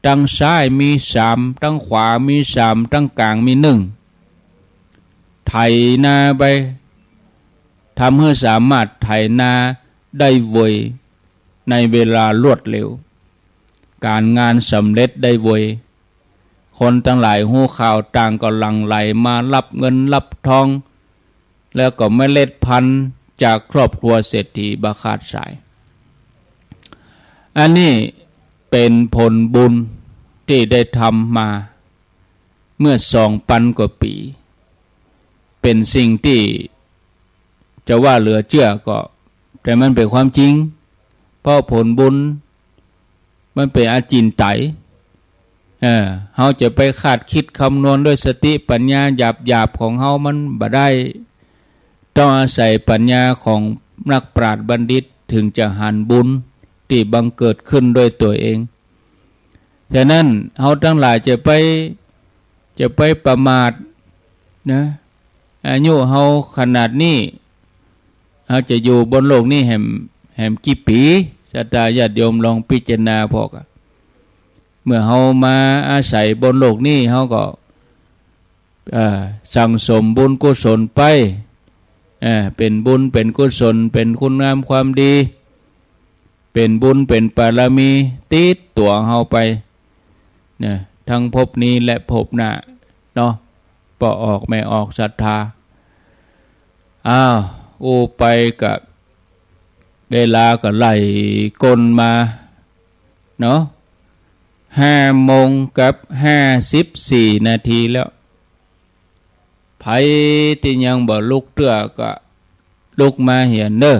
ตังซ้ายมีสาม ตังขวามีสาม ตังก๋างมีนึ่ง ไถนาไป ทำหื้อสามารถไถนาได้ไว ในเวลารวดเร็ว ก๋านงานสำเร็จได้ไว คนตังหลายฮู้ข่าวต่างก็หลั่งไหลมาฮับเงินฮับทอง แล้วก็เมล็ดพันธุ์จากครอบครัวเศรษฐีบ่ขาดสาย อันนี้เป๋นผลบุญตี้ได้ทำมาเมื่อสองปันกว่าปี๋ เป๋นสิ่งตี้จะว่าเหลือเจื้อก็ แต่มันเป๋นความจริง เพราะผลบุญมันเป๋นอาจินไตย เออ เฮาจะไปคาดคิดคำนวณด้วยสติปัญญาหยาบๆ ของเฮามันบ่ได้ ต้องอาศัยปัญญาของนักปราชญ์บัณฑิต ถึงจะหันบุญตี้บังเกิดขึ้นด้วยตั๋วเอง ฉะนั้นเฮาตังหลายจะไป จะไปประมาทนะ อายุเฮาขนาดนี้ เฮาจะอยู่บนโลกนี้แหม แหมกี่ปี๋ ศรัทธาญาติโยมลองพิจารณาพอกอะ เมื่อเฮามาอาศัยบนโลกนี้ เฮาก็ เอ่อ สั่งสมบุญกุศลไป เอ่อ เป๋นบุญเป๋นกุศล เป๋นคุณงามความดี เป๋นบุญเป๋นบารมีติดตั๋วเฮาไปนะ ทั้งภพนี้และภพหน้าเนาะ ป้อออกแม่ออกศรัทธา อ้าว อู้ไปกะ เวลาก็ไหลก้นมาเนาะ ห้าโมงกับห้าสิบสี่นาทีแล้ว ใผตี้ยังบ่ลุกเตื้อก็ลุกมาเหียเน่อ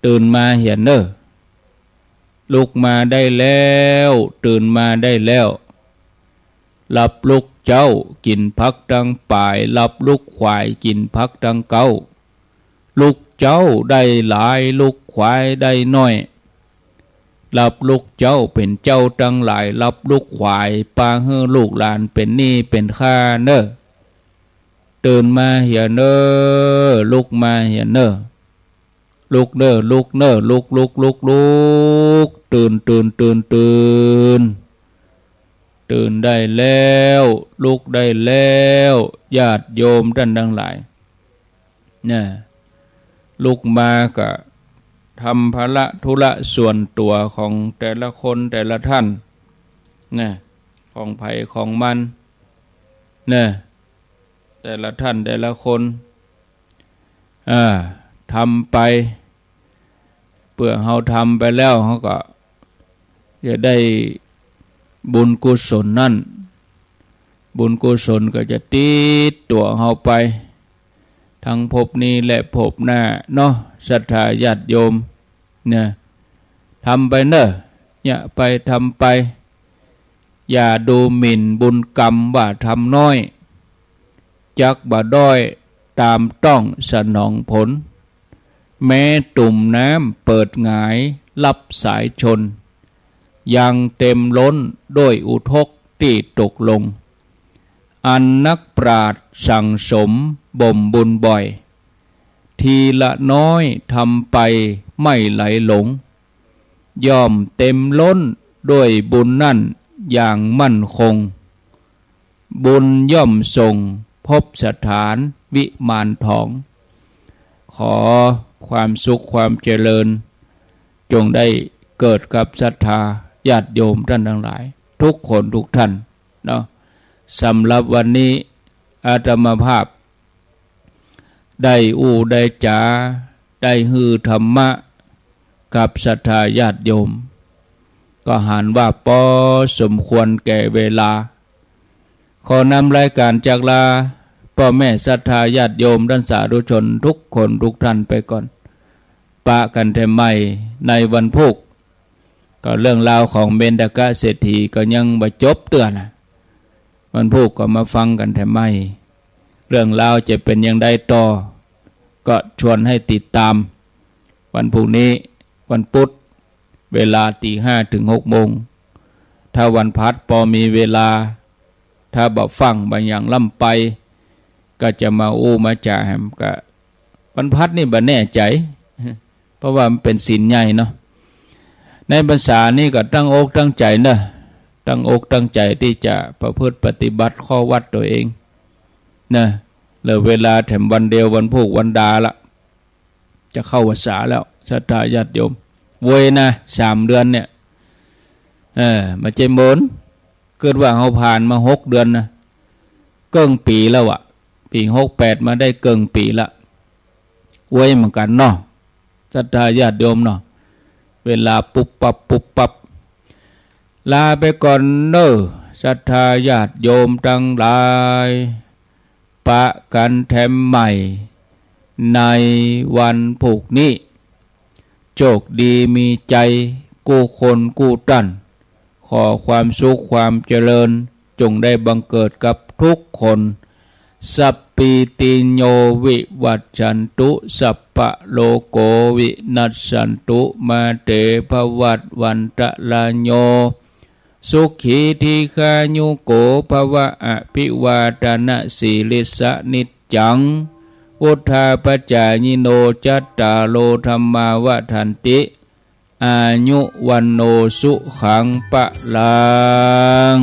ตื่นมาเหียเน่อ ลุกมาได้แล้ว ตื่นมาได้แล้ว หลับลุกเจ๊ากิ๋นผักตังป๋าย หลับลุกขวายกิ๋นผักตังเก๊า ลุกเจ๊าได้หลาย ลุกขวายได้น้อย หลับลุกเจ๊าเป๋นเจ๊าตังหลาย หลับลุกขวายปาหื้อลูกหลานเป๋นหนี้เป๋นค่าเน่อ ตื่นมาเหียเน่อ ลุกมาเหียเน่อ ลุกเน่อ ลุกเน่อ ลุก ลุก ลุก ลุก ตื่น ตื่น ตื่น ตื่น ตื่นได้แล้ว ลุกได้แล้ว ญาติโยมต้านตังหลาย นะ ลุกมาก็ทำภาระธุระส่วนตั๋วของแต่ละคนแต่ละท่าน นะ ของใผของมัน นะ แต่ละท่านแต่ละคน อ่า ทำไป เปื้อเฮาทำไปแล้ว เฮาก็จะได้บุญกุศลนั้น บุญกุศลก็จะติดตั๋วเฮาไป ทั้งภพนี้และภพหน้าเนาะ ศรัทธาญาติโยม เนี่ย ทำไปเน่อ เนี่ย ไป ทำไป อย่าดูหมิ่นบุญกรรมว่าทำน้อย จักบ่ด้อยต๋ามต้องสนองผล แม้ตุ่มน้ำเปิดหงายรับสายชน ยังเต็มล้นด้วยอุทกตี้ตกลง อันนักปราชญ์สั่งสมบ่มบุญบ่อย ทีละน้อยทำไปไม่ไหลหลง ย่อมเต็มล้นด้วยบุญนั้นอย่างมั่นคง บุญย่อมส่งพบสถานวิมานทอง ขอความสุขความเจริญ จงได้เกิดกับศรัทธาญาติโยมต้านตังหลาย ทุกคนทุกท่านเนาะ สำหรับวันนี้อาตมาภาพ ได้อู้ได้จ๋า ได้หื้อธรรมะกับศรัทธาญาติโยม ก็หันว่าปอสมควรแก่เวลา ขอนำรายก๋านจากลาป้อแม่ศรัทธาญาติโยมต้านสาธุชนทุกคนทุกท่านไปก่อน ปะกั๋นแถมใหม่ในวันพูก ก็เรื่องราวของเมนทกะเศรษฐีก็ยังบ่จบเตื้อนะ วันพูกก็มาฟังกั๋นแถมใหม่ เรื่องราวจะเป๋นอย่างใดต่อ ก็ชวนให้ติดต๋าม วันพูกนี้ วันปุ๊ด เวลาตี๋ห้าเถิงหกโมง ถ้าวันพฤหัสปอมีเวลา ถ้าบ่ฟั่งบ่หยังล้ำไป ก็จะมาอู้มาจ๋าแหมก็ วันพฤหัสนี่บ่แน่ใจ๋ เพราะว่ามันเป๋นศีลใหญ่เนาะ ในพรรษานี่ก็ตั้งอกตั้งใจ๋เนาะ ตั้งอกตั้งใจ๋ตี้จะประพฤติปฏิบัติข้อวัตรตั๋วเองเนาะ เหลือเวลาแถมวันเดียว วันพูกวันดาละ จะเข้าพรรษาแล้ว ศรัทธาญาติโยม เว้ยนะ สามเดือนเนี่ย เออ บ่ใจ้โม้น กึ๊ดว่าเฮาผ่านมาหกเดือนนะ เกิ่งปี๋แล้วอะ ปี๋หกแปดมาได้เกิ่งปี๋ละ เว้ยเหมือนกั๋นเนาะ ศรัทธาญาติโยมเนาะ เวลาปุ๊บปั๊บปุ๊บปั๊บ ลาไปก่อนเน่อ ศรัทธาญาติโยมตังหลาย ปะกั๋นแถมใหม่ ในวันพูกนี้ โจคดีมีใจ๋กู้คนกู้ต้าน ขอความสุขความเจริญ จงได้บังเกิดกับทุกคน สัพพีติโยวิวัชชันตุ สัพพะโรโควินัสสันตุ มาเตภวัตวันตะราโย สุขีทีฆายุโกภวะ อภิวาทะนะสีลิสสะนิจจัง วุฑฒาปะจายิโน จัตตาโรธัมมาวัฑฒันติ อายุวัณโณสุขังพะลัง